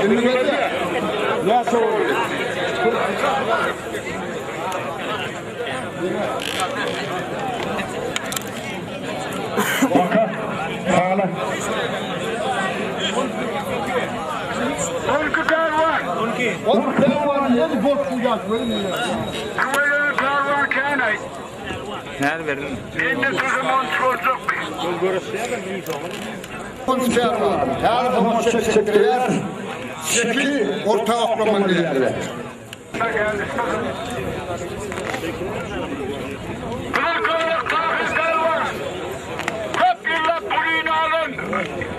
Näçe boldy? Baka, sala. 12 pälwan. 12 pälwan ýedi bot guýat goýun. Tüweleme pälwan kän-aý. Näde berdin? Mende sözüm onça boljakmy? 12 pälwan. Häzir oňa çek çekdirýär. Çeki orta oklamaly diýýärler. Gyzyl köýnek Tahyr pälwan. Köp ýyllap pulyny alan,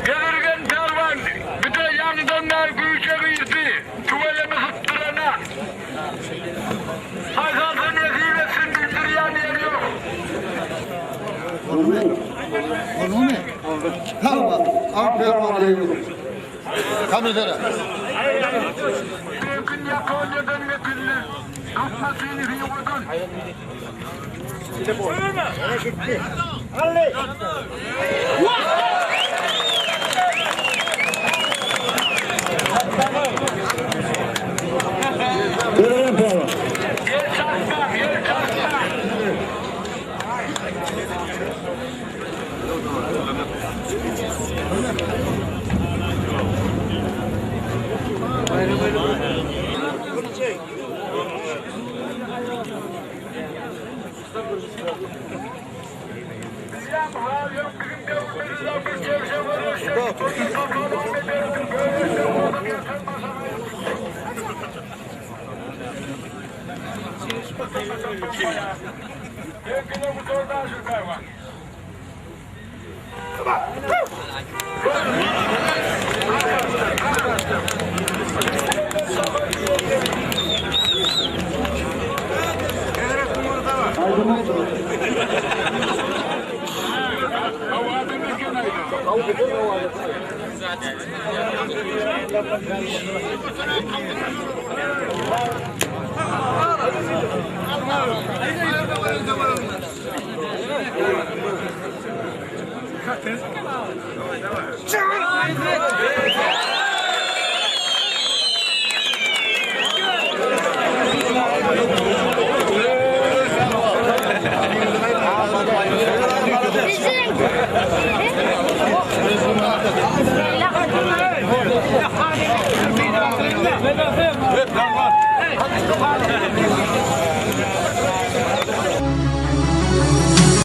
gezirgen pälwan. Bir-de ýaňydan bäri güýje girdi. Tüweleme sypdyrana. Haýsalsa nesip etsin bildirýän ýeri ýok. Boldumy? Tamam. Aferin. Kamera. Gün Ýaponiýadan getirildi. Gapmasyny Hywadan. Görülen pälwan. Ýer çarpma, ýer çarpma.